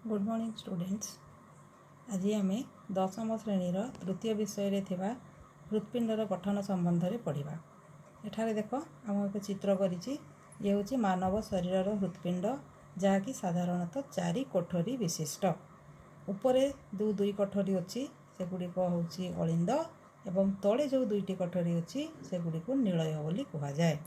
Good morning students. ଆଜି ଆମେ ଦଶମ ଶ୍ରେଣୀର ତୃତୀୟ ବିଷୟରେ ଥିବା ହୃତ୍ପିଣ୍ଡର ଗଠନ ସମ୍ବନ୍ଧରେ ପଢ଼ିବା। ଏଠାରେ ଦେଖ, ଆମ ଏକ ଚିତ୍ର କରିଛି। ଇଏ ହେଉଛି ମାନବ ଶରୀରର ହୃତ୍ପିଣ୍ଡ, ଯାହାକି ସାଧାରଣତଃ ଚାରି କୋଠରୀ ବିଶିଷ୍ଟ। ଉପରେ ଯେଉଁ ଦୁଇ କୋଠରୀ ଅଛି, ସେଗୁଡ଼ିକ ହେଉଛି ଅଳିନ୍ଦ ଏବଂ ତଳେ ଯେଉଁ ଦୁଇଟି କୋଠରୀ ଅଛି, ସେଗୁଡ଼ିକୁ ନିଳୟ ବୋଲି କୁହାଯାଏ।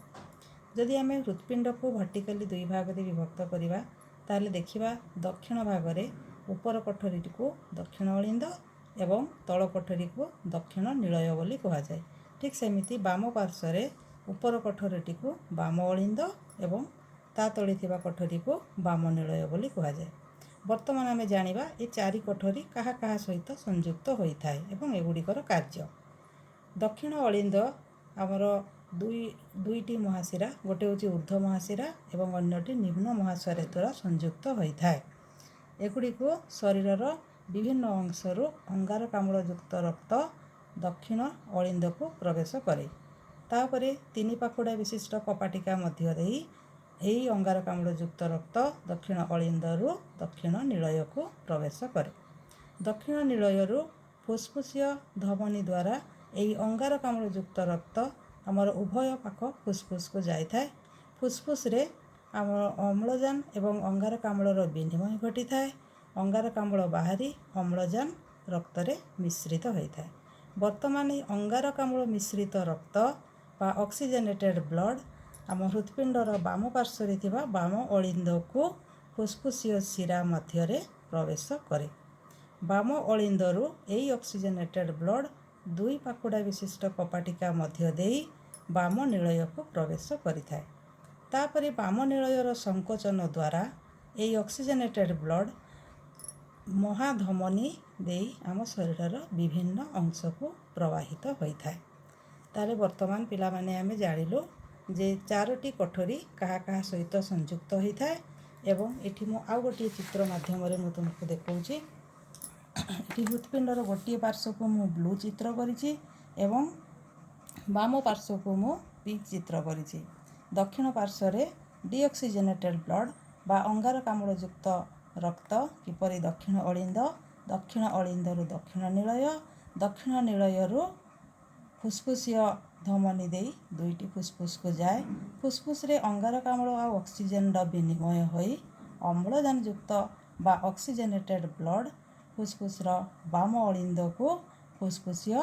ଯଦି ଆମେ ହୃତ୍ପିଣ୍ଡକୁ ଭର୍ଟିକାଲି ଦୁଇ ଭାଗରେ ବିଭକ୍ତ କରିବା, ତାହେଲେ ଦେଖିବା ଦକ୍ଷିଣ ଭାଗରେ ଉପର କୋଠରୀଟିକୁ ଦକ୍ଷିଣ ଅଳିନ୍ଦ ଏବଂ ତଳ କୋଠରୀକୁ ଦକ୍ଷିଣ ନିଳୟ ବୋଲି କୁହାଯାଏ। ଠିକ୍ ସେମିତି ବାମ ପାର୍ଶ୍ୱରେ ଉପର କୋଠରୀଟିକୁ ବାମ ଅଳିନ୍ଦ ଏବଂ ତା ତଳେ ଥିବା କୋଠରୀକୁ ବାମ ନିଳୟ ବୋଲି କୁହାଯାଏ। ବର୍ତ୍ତମାନ ଆମେ ଜାଣିବା ଏ ଚାରି କୋଠରୀ କାହା କାହା ସହିତ ସଂଯୁକ୍ତ ହୋଇଥାଏ ଏବଂ ଏଗୁଡ଼ିକର କାର୍ଯ୍ୟ। ଦକ୍ଷିଣ ଅଳିନ୍ଦ ଆମର ଦୁଇଟି ମହାଶିରା, ଗୋଟେ ହେଉଛି ଉର୍ଦ୍ଧ୍ୱ ମହାଶିରା ଏବଂ ଅନ୍ୟଟି ନିମ୍ନ ମହାଶିରା ଦ୍ୱାରା ସଂଯୁକ୍ତ ହୋଇଥାଏ। ଏଗୁଡ଼ିକୁ ଶରୀରର ବିଭିନ୍ନ ଅଂଶରୁ ଅଙ୍ଗାରକାମ୍ଳଯୁକ୍ତ ରକ୍ତ ଦକ୍ଷିଣ ଅଳିନ୍ଦକୁ ପ୍ରବେଶ କରେ। ତାପରେ ତିନି ପାଖୁଡ଼ା ବିଶିଷ୍ଟ କପାଟିକା ମଧ୍ୟ ଦେଇ ଏହି ଅଙ୍ଗାରକାମ୍ଳଯୁକ୍ତ ରକ୍ତ ଦକ୍ଷିଣ ଅଳିନ୍ଦରୁ ଦକ୍ଷିଣ ନିଳୟକୁ ପ୍ରବେଶ କରେ। ଦକ୍ଷିଣ ନିଳୟରୁ ଫୁସ୍ଫୁସୀୟ ଧମନୀ ଦ୍ୱାରା ଏହି ଅଙ୍ଗାରକାମ୍ଳଯୁକ୍ତ ରକ୍ତ ଆମର ଉଭୟ ପାଖ ଫୁସ୍ଫୁସ୍କୁ ଯାଇଥାଏ। ଫୁସ୍ଫୁସ୍ରେ ଆମର ଅମ୍ଳଜାନ ଏବଂ ଅଙ୍ଗାରକାମ୍ଳର ବିନିମୟ ଘଟିଥାଏ। ଅଙ୍ଗାରକାମ୍ଳ ବାହାରି ଅମ୍ଳଜାନ ରକ୍ତରେ ମିଶ୍ରିତ ହୋଇଥାଏ। ବର୍ତ୍ତମାନ ଏହି ଅଙ୍ଗାରକାମ୍ଳ ମିଶ୍ରିତ ରକ୍ତ ବା ଅକ୍ସିଜେନେଟେଡ଼୍ ବ୍ଲଡ଼୍ ଆମ ହୃତ୍ପିଣ୍ଡର ବାମ ପାର୍ଶ୍ୱରେ ଥିବା ବାମ ଅଳିନ୍ଦକୁ ଫୁସ୍ଫୁସୀୟ ଶିରା ମଧ୍ୟରେ ପ୍ରବେଶ କରେ। ବାମ ଅଳିନ୍ଦରୁ ଏହି ଅକ୍ସିଜେନେଟେଡ଼୍ ବ୍ଲଡ଼୍ ଦୁଇ ପାଖୁଡ଼ା ବିଶିଷ୍ଟ କପାଟିକା ମଧ୍ୟ ଦେଇ ବାମ ନିଳୟକୁ ପ୍ରବେଶ କରିଥାଏ। ତାପରେ ବାମ ନିଳୟର ସଂକୋଚନ ଦ୍ୱାରା ଏହି ଅକ୍ସିଜେନେଟେଡ଼୍ ବ୍ଲଡ଼୍ ମହାଧମନୀ ଦେଇ ଆମ ଶରୀରର ବିଭିନ୍ନ ଅଂଶକୁ ପ୍ରବାହିତ ହୋଇଥାଏ। ତାହେଲେ ବର୍ତ୍ତମାନ ପିଲାମାନେ, ଆମେ ଜାଣିଲୁ ଯେ ଚାରୋଟି କୋଠରୀ କାହା କାହା ସହିତ ସଂଯୁକ୍ତ ହୋଇଥାଏ। ଏବଂ ଏଠି ମୁଁ ଆଉ ଗୋଟିଏ ଚିତ୍ର ମାଧ୍ୟମରେ ମୁଁ ତୁମକୁ ଦେଖାଉଛି। ଏଠି ହୃତ୍ପିଣ୍ଡର ଗୋଟିଏ ପାର୍ଶ୍ୱକୁ ମୁଁ ବ୍ଲୁ ଚିତ୍ର କରିଛି ଏବଂ ବାମ ପାର୍ଶ୍ୱକୁ ମୁଁ ପିଙ୍କ ଚିତ୍ର କରିଛି। ଦକ୍ଷିଣ ପାର୍ଶ୍ୱରେ ଡିଅକ୍ସିଜେନେଟେଡ଼୍ ବ୍ଲଡ଼୍ ବା ଅଙ୍ଗାରକାମ୍ଳଯୁକ୍ତ ରକ୍ତ କିପରି ଦକ୍ଷିଣ ଅଳିନ୍ଦ, ଦକ୍ଷିଣ ଅଳିନ୍ଦରୁ ଦକ୍ଷିଣ ନିଳୟ, ଦକ୍ଷିଣ ନିଳୟରୁ ଫୁସ୍ଫୁସୀୟ ଧମନୀ ଦେଇ ଦୁଇଟି ଫୁସ୍ଫୁସ୍କୁ ଯାଏ, ଫୁସ୍ଫୁସ୍ରେ ଅଙ୍ଗାରକାମ୍ଳ ଆଉ ଅକ୍ସିଜେନ୍ର ବିନିମୟ ହୋଇ ଅମ୍ଳଜାନଯୁକ୍ତ ବା ଅକ୍ସିଜେନେଟେଡ଼୍ ବ୍ଲଡ଼୍ ଫୁସ୍ଫୁସ୍ର ବାମ ଅଳିନ୍ଦକୁ ଫୁସ୍ଫୁସୀୟ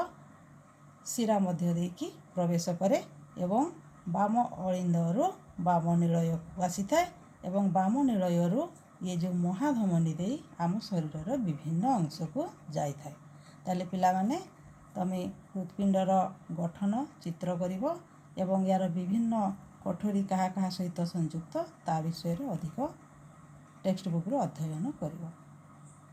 ଶିରା ମଧ୍ୟ ଦେଇକି ପ୍ରବେଶ କରେ ଏବଂ ବାମ ଅଳିନ୍ଦରୁ ବାମ ନିଳୟକୁ ଆସିଥାଏ ଏବଂ ବାମ ନିଳୟରୁ ଇଏ ଯେଉଁ ମହାଧମନୀ ଦେଇ ଆମ ଶରୀରର ବିଭିନ୍ନ ଅଂଶକୁ ଯାଇଥାଏ। ତାହେଲେ ପିଲାମାନେ, ତମେ ହୃତ୍ପିଣ୍ଡର ଗଠନ ଚିତ୍ର କରିବ ଏବଂ ଏହାର ବିଭିନ୍ନ କୋଠରୀ କାହା କାହା ସହିତ ସଂଯୁକ୍ତ, ତା ବିଷୟରେ ଅଧିକ ଟେକ୍ସଟ ବୁକ୍ରୁ ଅଧ୍ୟୟନ କରିବ।